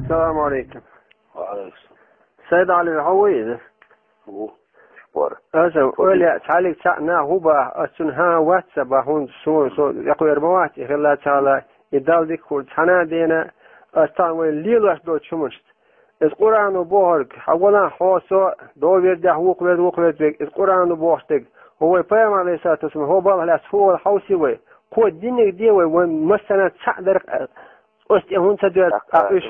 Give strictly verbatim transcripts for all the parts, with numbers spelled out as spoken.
Салам алейкум. Ва алейкум. Сайд Али, хьо ву иза? Ву. Вара. Аса, Оля, цхьаллиг цхьаъ нах хӀу баха, ас цунна хӀан вац ца баха, хӀунда со, со, якхвер ма вац, и хилла цхьалла, и Далла дика хӀур цхьана а дена, ас цхьана вайн лелош долчу хӀуманашца. Иза Къуръано бохург, хьан валан хьо со, довер дехьа вукхвер, вукхвер дерг, иза Къуръано бохуш дерг. ХӀо вай пайхамар, алейхиссалату вассалам, хӀо балхалац хӀу вала хьовсий вай, кхо динниг де вай, вайн массана цхьаъ дара, оцу тӀе хӀунда ца доьрзу? Ткъа уьш,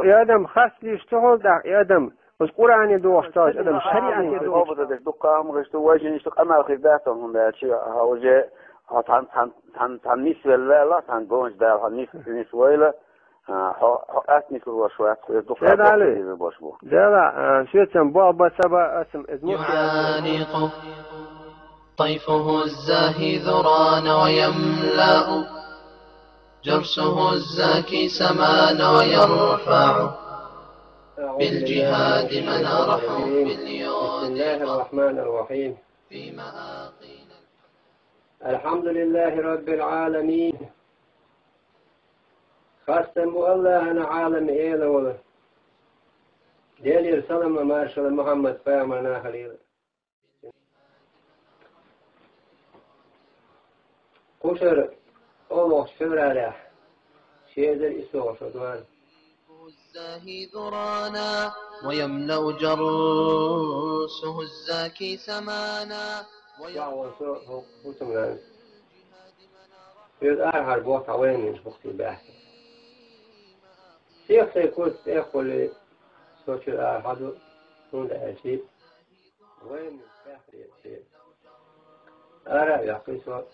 и адам хасталуш ца хуьлу тӀаккха, и адам, оцу Къуръане догӀуш ца волуш адам, шариӀате догӀуш. Дуккха а хӀума гӀишту, вайшинна иштта къамел хир дац хьуна, хӀунда аьлча хьо уже, хьо цхьана, цхьана, цхьана, цхьана нисвелла ваьлла, цхьана гонаш даьлла, хьо нис, нисвайла, а, хьо, хьо къаьстина хир волуш вац, хьо иза дукха Седали. Бохуш хир болуш бу. Дела, а, соьцам болх бан ца бан, ас-м иза мухь. يعانق طيفه الزاهي ذران ويملأ جرسه الزاكي سمان ويرفع بالجهاد منارهم باليود بسم الله الرحمن الرحيم. في مآقينا الحمد لله رب العالمين. Хастам бу Аллахьана, Ӏалам Эла волу. Делера салам-маршалла Мухьаммад пайхамарна хилийла. Кхушара олуш февралехь, ши эзар исс шо дуьйна. الزاهي ذرانا ويملأ جرسه الزاكي سمانا. Чохь волу со хӀокху хӀусамнана. Соьга арахьара боху цхьа вайнаш бухтий баьхкина. Сех сайн курс тӀехули со чуьра арахьа ду, хӀунда аьлча вайнаш баьхкина. Ара а ваьккхи со,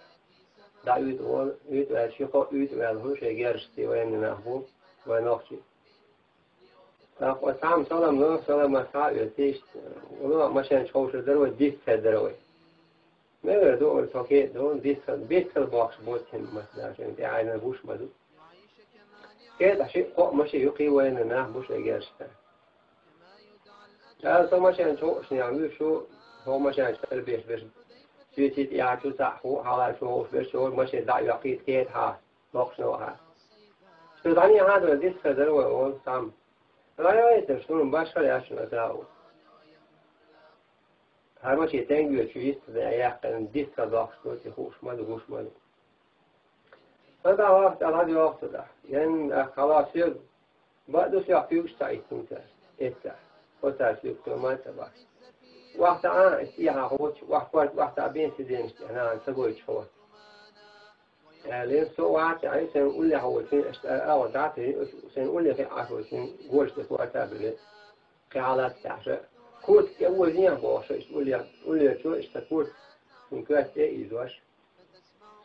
дӀа уьйтӀа волу, уьйтӀа ваьлла ши-кхо уьйтӀа ваьлла хӀун шайн герзашций вайна нах бу, вайн нохчий. ТӀаккха оцу цхьамма салам ло, саламат схьа а оьцу, иштта, вуно а машен чу ховшур дара вай, дитт хир дара вай. Мегар ду, вай со кхета ду, дитт хир, битт хир бохуш бу цхьамма, масала, шайна тӀаьхьенна гуш ма ду. КхетӀа шиъ-кхоъ машен юккъе вайна нах бу шайн герзашца. Ала со машен чу хууш нехан вуьйш ву, хӀо машен чу арабеш берш, суьйций тӀехь чу цхьаъ хӀу а хьалха чу ховш берш, хӀора машен дӀа а йоккхийта кхета хьан. Боккхачу новкъахь. Цу дӀанехьа дара дисса дара вай олу цхьамма. Райойташ, суна башхара аьлла аса а ву. ХӀара машен тенге чу йист а яьккхина, дисса доккхуш ду, ци хууш ма ду, гуш ма ду. Сан дӀа вахта аьлла хьан йоху цу дӀа. Ян а хала соьга, бакъ ду соьга куьйгаш ца иттина цара. Эццахь. Оцара соьга тома а ца бац. Вахта а, эццахь а хӀотташ, вахта корта вахта а бен сиденаш тӀе, нана ца гойтуш хӀотташ. Аьлла, со вац, ай, сайн уллехь волчун, аша тӀара агӀо дӀа а тевжина, аша сайн уллехь Ӏаш волчун, гоча тӀе корта а биллина, кхин хьалаца тӀехь ша. Куртка тӀе озийна бохуш, иштта улле-, уллерчо, иштта куртка, шун коьрта тӀе а ийзош.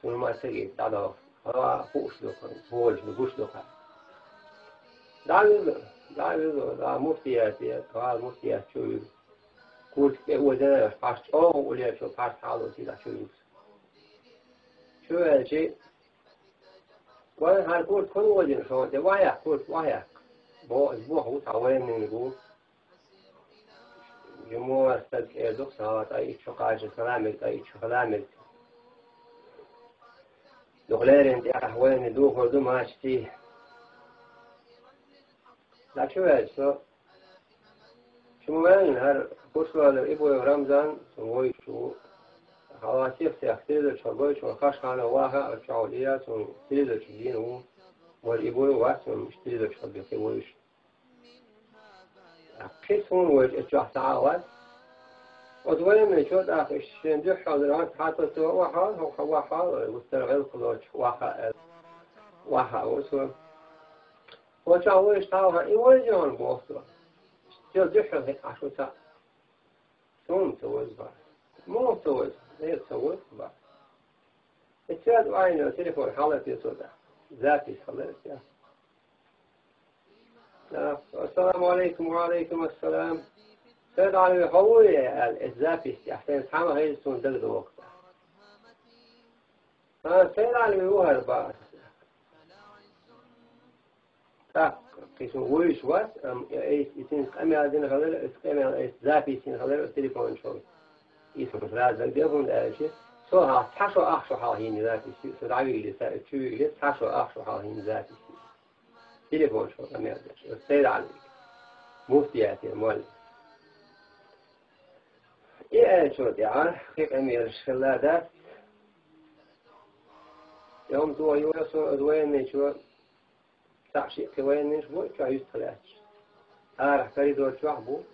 Суна ма ца гийта, дӀадоху. Хьала хууш ду-кх, хӀолаш ду, гуш ду-кх. ДӀавуьзу, дӀавуьзу, дӀа муфтияте, гӀала муфтият чу вуьзу. Куртка тӀе озийна, пхьарс чӀогӀа уллерчо, пхьарс хьалоцийла чу вуьзу. Чу ваьлча, вайн хӀара куртка хӀунда озийна шуна тӀе? Вахьяккха, куртка вахьяккха. Бо-, боху цхьа вайнаниг ву. Жимора стаг эр ду-кх, сагӀа тӀе итт шо кхача хила мега, тӀе итт шо хила мега. Дукха леррина тӀехь вайна духур ду мачтий. ДӀа чу ваьлча со, чу ма ваьллина хӀара Курсвалов Ибоев Рамзан, цунна вуьйш ву. Хьалха сих-сех телевизор чохь гойтуш, вайн Хашханов Ваха а чохь ву, Ильяс, цунна телевизор чу дийна ву. Вара Ибоев вац, цунна телевизор чохь бехке вуьйш. Кхин суна вайчу эцчохь схьа а вац. Оцу вайнанчо тӀаккха иштта шен дуьххьал дара, хьан тхьа тосо вахьал, хьо хьан вахьал, вуьттара гӀиллакх лоцуш ваха аьлла. Ваха ву со. Оцу чохь вуьйш тхьа вахьан, и вайзи хьуна боху со. Цо дуьххьал хиъна Ӏаш ву цхьаъ. Суна ца ваза бац. Муха ца ваза? Э, ца ваза бац. И цуьнан вайна телефон хьалатесо тӀаккха. Запись хилла и цуьнан. ТӀаккха, «Ассаламу алейкум, ва алейкум ассалам. Сайд Ӏалви, хьо вуй?» аьлла, и запись тӀехь сайна цхьа ма хеза, суна дагадогӀу тӀаккха. «ХӀан, Сайд Ӏалви ву хӀара бах». ТӀаккха кхин суна вуьйш вац, амма и айса, и цуьнца къамел дина хилар, оцу къамел айса запись йина хилар оцу телефон чохь. И суна сразу дагадеа, хӀунда аьлча, со хьалха цхьа шо ах шо хьалха йина запись ю, со дӀавигале, ца, чу вигале, цхьа шо ах шо хьалха йина запись ю. Телефон чу къамел деш. Сайд Ӏалик. Муфтиятера молла. И аьллачул тӀаьхьа кхин къамелаш хилла дац. Йом тоха йора со из военный чо, цхьаъ-шиъ кхин военныйш бу, чохь юьстах лаьтташ. Арахь коридор чохь бу,